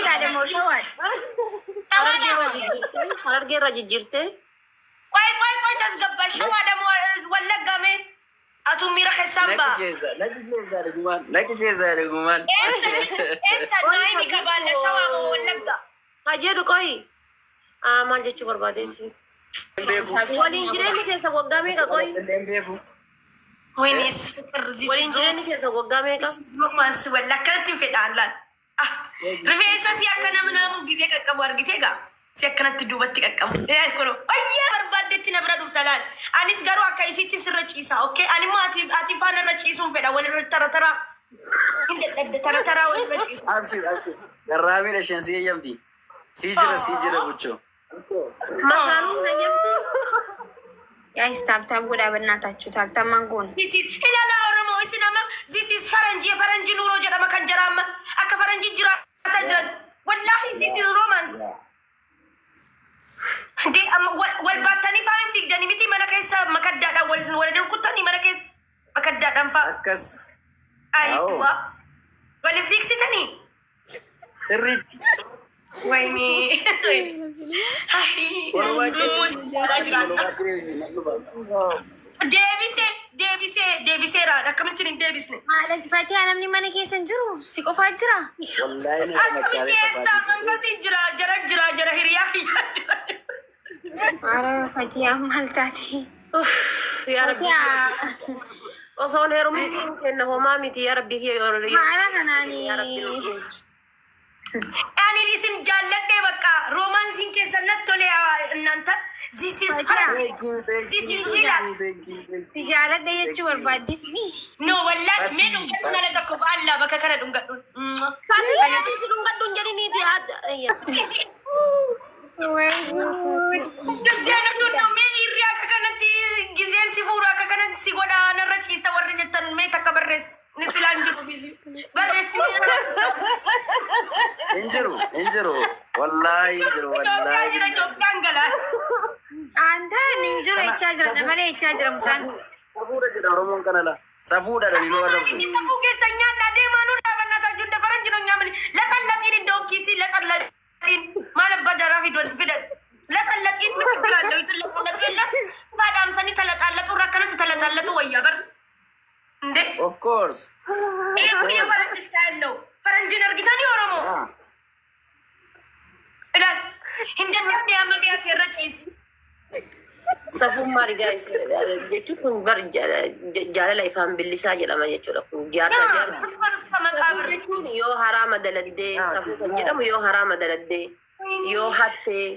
Harargeedha moo Shawaadha? Harargee irraa jijjiirtee Harargee irraa jijjiirtee. ቆይ ቆይ ቆይ tasgabbaa Shawaadha moo Wallaggaa mee? Atuu miira keessaan Naqi ba'a. keessa, naqi keessa dhugumaan, naqi keessa dhugumaan. Eessa eessa Qoy naayini ka kabaalla jedhu Shawaa moo Wallaggaa? ka jedhu qoy maal jechuu barbaadeeti? Hin beeku. Waliin jireenyi keessa waggaa meeqa qoy? Hin beeku. Wayne ፍቅር this Waliin is jireenyi keessa waggaa meeqa? romance walla akkanatti hin fedhaan laal. Ah, rifeensa si akkana minaamu gisee qaqqabu argitee gaa si akkanatti duubatti qaqqabu. Kun ayyaa barbaaddetti na bira dhufta laal. Anis garuu akka isitti sirra ciisa, okay? Ani immoo ati faana irra ciisuun fedha walirra tara tara. Hin dadhabde tara tara walirra ciisa. Abshir, abshir. Garraamiidha isheen si eeyyamti. Sii jira, sii jira buchoo. Masaanuun hayyamti. Guys, tap tap godhaa በእናታችሁ tap tap ማንጎን This is ilaala Oromoo isin amma this is faranjii faranjii nuuroo jedhama kan jara amma akka faranjii jiraataa jiran. Wallaahi, this is romance. Hindi amma wal baattanii faa hin fiigdanii miti mana keessa makaddaadhaan wal wal rukuttanii mana keessa makaddaadhaan faa. Akkas. Ayiwa. Wal fiigsitanii. Sirriitti. Wayni. Jiraata. Deebisee deebisee deebiseera akkamittiin hin deebisne. Haadha Fatihaa, namni mana keessa hin jiru si qofaa jira. Wallaahi na Akkamitti machaa'ee eessaa manfasii jira jara jira jara hiriyaa kiyyaa jira. Haara Fatihaa, maal taate? Uff, yaa Rabbi. Fatihaa. Osoon heerumin kenna homaa miti yaa Rabbi kiyya. Haala kanaani. Yaa Rabbi nu Ani isin jaalladhee bakka romanceiin keessa natti tole እናንተ this is faranjii this is relax. Si jaaladha jechuu barbaaddeeti. No, wallahi mee dhungadhu nala tokko Allah bakka kana dhungadhu. Fatihaa si dhungadhu hin jedhiniiti haadha. እንደዚህ አይነቱ ነው mee dhiirri akka kanatti gizeen si fuudhu akka kanatti si godha narra ciista warri jettan mee takka barreessi ni silaan jiru barreessi. Hin jiru, hin jiru. Wallaahi hin jiru, Itoophiyaa wallaahi. jira Itoophiyaan galaa. Anta hin jiru jechaa jira malee jechaa jira mucaan. Safuudha jedha Oromoon kana la. Safuudha dhani nu arrabsu. Inni safuu keessa nyaadhaa deemaa nu dhaabannaa junda faranji no nyaamani laxallaxiin እንደውም ኪሲ ለጠለጢን maal abbaa jaraa fidan laxallaxiin ምን ችግር አለው? ይትለጠለጡ የለ ባዳምሰኒ ተለጣለጡ akkanatti ተለጣለጡ ወያ በር እንዴ። Of course. ይሄ እኮ የፈረንጅ style ነው። ፈረንጅን argitanii Oromoo ilaal hin danda'amne amma mi'aate irra ciisi. Safuun maali guys jechuun kun bar jaalala ifaan billisaa jedhama jechuudha kun jaarsa jaarsa. Safuu jechuun yoo haraama daladdee safuu kan jedhamu yoo haraama daladdee yoo hattee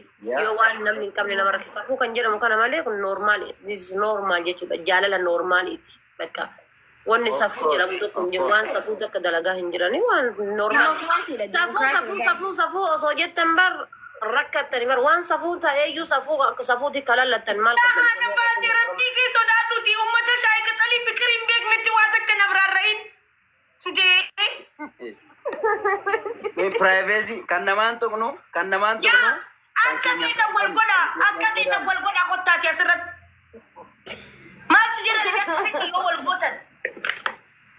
yoo waan namni hin qabne nama rakkisa safuu kan jedhamu kana malee kun normal, this is normal jechuudha, jaalala normaliiti bakka wanni safuu jedhamu tokko hin jiru, waan safuu takka dalagaa hin jirani waan normal. Dimokiraasiidha. Safuu safuu safuu safuu osoo jettan bar rakkattani bar waan safuu ta'eeyyuu safuu akka safuutti kalallattan maal Haadha qabdan? Baatee rabbii kee sodaadhuuti uummata shaayii qaxalii fikir hin beeknetti waa takka na biraarra'iin. Ndee. Privacy kan namaan tuqnu, kan namaan Yaa tuqnu. Kan akka keenya feetan wal godha akka feetan wal godha kottaati asirratti. Maaltu jira akka fedhe yoo wal gootan.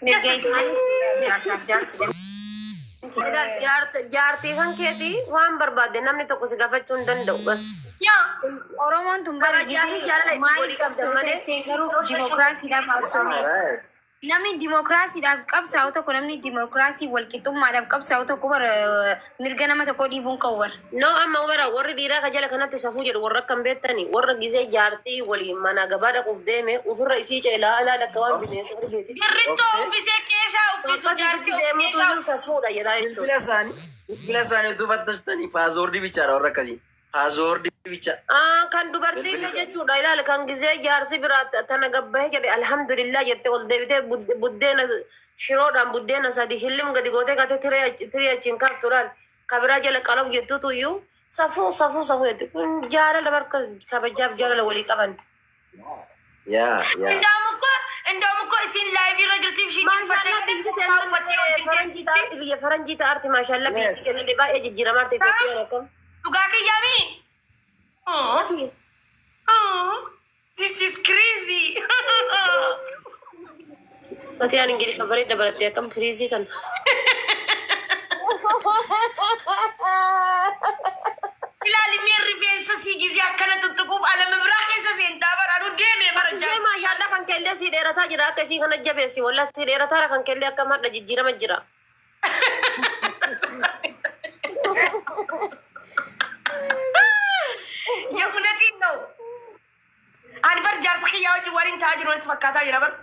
Mirga isaanii jaarsaaf jaartii. Jaartii kan keeti waan barbaadde namni tokko si gaafachuu hin danda'u bas. Yaa. Oromoon tun bara Kabajaa fi jaalala isin walii qabdan malee. garuu dimokiraasiidhaaf qabsoomee namni dimokiraasiidhaaf qabsaa'u tokko, namni dimokiraasii walqixxummaadhaaf qabsaa'u tokko bara mirga nama tokko dhiibuun qabu bara. No, amma bara warri dhiiraa ka jala kanatti safuu jedhu warra akkam beektani warra gizee jaartii waliin mana gabaa dhaquuf deeme ofirra isii ceelaa ilaala akka waan bineensa argeeti. Dirrittoo uffisee keeshaa uffisu Akkasitti jaartii deemuutu keeshaa iyyuu safuudha jedhaa jechuudha. Bilbila isaanii utuu fattastanii password bichaadha warra akkasii. Password bicha. Ah, kan dubartii illee jechuudha ilaala kan gizee jaarsi biraa tana gabbahe jedhe alhamdulillah jette ol deebitee buddeena shiroodhaan buddeena sadi hillim gadi gootee katee tiree achiin kaaftu laal kabiraa jala qalabu jettuutu iyyuu safuu safuu safuu jetti kun jaalala barka kabajaaf jaalala walii qaban. Yaa yaa. እንደውም እኮ isin live irra jirtiif ishii Maashaallah, biyyi teessan faranjii ta'arti, biyya faranjii ta'arti maashaallah, biyyi kennallee baay'ee jijjiiramaa jirti Itoophiyaan akkam. Dhugaa kiyyaami? Oh, this is crazy. Fatiyaan Ingiliffa bareeda barattee akkam crazy kan. Dheerataa jira akka isii kana jabeessi walla si dheerataa kan kellee akka madda jijjiirama jira. የእውነቴን ነው። Ani bar jaarsa kiyyaa wajjin waliin ta'aa jiru walitti fakkaataa jira bar.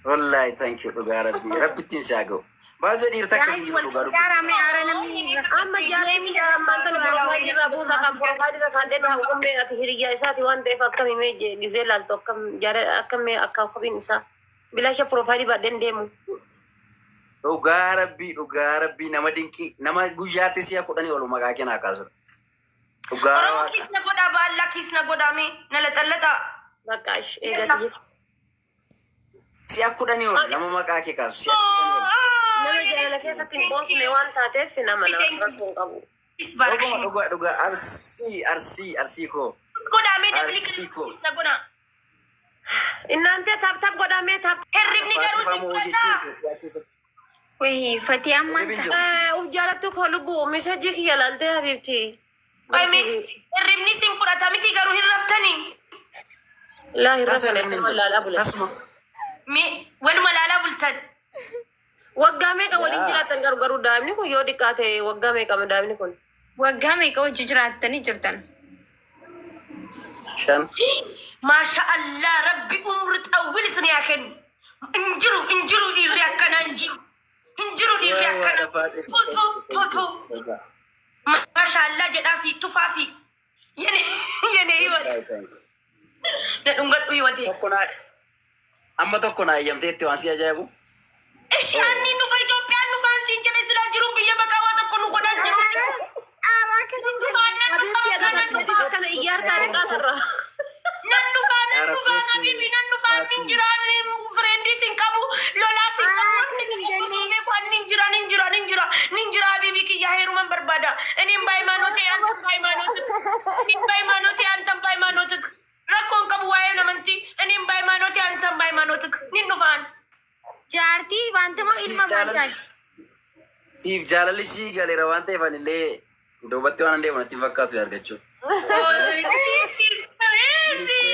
Wallaahi, thank you, dhugaa rabbii rabbittiin si haa ga'u. Baay'ee dhiirta akkasii jiru dhugaa dubbii. Yaarame yaara namni Amma jaarsi ammaan tana profile irraa buusa kan profile irra kan dheedaa hukummee ati hiriyyaa isaati waan ta'eef akkam himee gizee laaltu akkam jaara akkam akka kopheen isaa bilaasha profile baadheen deemu. Dhugaa rabbii, dhugaa rabbii, nama dinqii nama guyyaatti si'a 10 olu maqaa kee naa kaasudha. Dhugaa Oromoo Waaqa. Kiss na godhaa baallaa kiss na godhaa mee na laxallaxaa. Bakka ish eegati jetti. Si'a 10 ol nama maqaa kee kaasu si'a 10 ol. Nama jaalala keessatti hin qoosne waan taateef si nama nama rakkoo hin qabu. Kiss Dhuguma barakshii. dhugaa dhugaa, arsii arsii arsii koo. Godhaa mee dabli Arsii koo. Kiss na godhaa. Innaantee tap tap godhamee tap. Hirribni garuu si Faatifamoo fudhataa. jechuun Itoophiyaa keessatti. Wayi fatii ammaan Hirribni ta'a. jiru. Uf jaalattu koo lubbu message kiyya laaltee habiibti. Wayi mee hirribni sin fudhata miti garuu hin raftanii. Laa hin Tasa rafane hirribni hin akkuma jiru. laalaa bule. Tasuma. Mee waluma laalaa bultan. Waggaa meeqa waliin Yaa. jiraatan garuu garuu daa'imni kun yoo xiqqaate waggaa meeqa daa'imni kun? Waggaa meeqa wajji jiraattanii jirtan? 5. Maasha Allah, rabbi umri xawwil isin haa kennu. Hin jiru, hin jiru dhiirri akkanaa hin jiru. Hin jiru dhiirri akkanaa. Toto toto. Maasha Allah jedhaa fi tufaa fi yene yene hiwate. Na dhungadhu hiwate. Tokko naa amma tokko naa eeyyamteetti waan si ajaa'ibu. Ishi anni nufa Itoophiyaan nufaan siin jedhe silaa jiruun biyya baqaa waa tokko nu godhaa jiru. Akkasiin jedhe. Habiibti ati akkana iyyaartaa xiqqaatarra. Nan dhufaa, nan dhufaa, habiibi, nan dhufaa, nin jira, friend sin qabu, lolaa sin qabu, wanni sin qabu sin beeku, ani nin jira, nin jira, nin jira, nin jira, habiibi kiyya heeruman barbaada. እኔም በሃይማኖቴ አንተም በሃይማኖትህ፣ እኔም በሃይማኖቴ አንተም በሃይማኖትህ፣ rakkoon qabu waa'ee amantii, እኔም በሃይማኖቴ አንተም በሃይማኖትህ nin dhufaan. Jaartii wanta moo ilma baay'aati? Siif jaalalli sii galeera waan ta'eef anillee duubatti waan deemu natti hin fakkaatu argachuuf. This is crazy.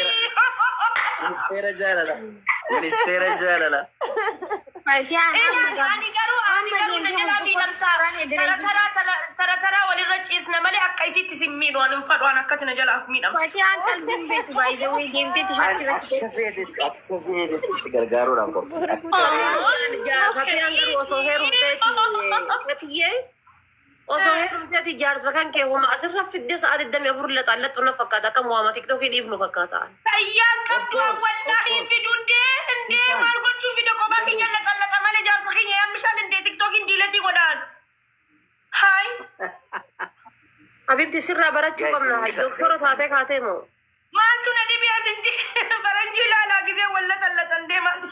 Ministeera jaalala. Ministeera jaalala. Fatiyaan Ani garuu na jalaa miidhamtaa. Tara taraa walirra ciisna malee akka isitti sin miidhu ani hin fadhu ani akkati na jalaa miidhamta. Fatiyaan qalbiin beeku baay'ee wayii deemtee tishaatti Ani akka feetetti si gargaaruudhaan qophii. Akka Fatiyaan garuu osoo heerumteeti fatiyyee osoo heerumteeti jaarsa kan kee homa asirra fiddee sa'a 24 laxaallaxu na fakkaata akkam waama TikTokii dhiifnu fakkaata. Fayyaan qabdu wallaahi fidu ndee ndee maal gochuu fide kophaa keenya laxallaxa malee jaarsa keenya yaammishaan ndee TikTokiin delete godhaan. Haay. Habibti sirraa barachuu Guys, qabna doktora taatee kaatee moo? Maaltu na dhibee ati ndee faranjii ilaalaa gisee wal laxallaxan ndee maaltu.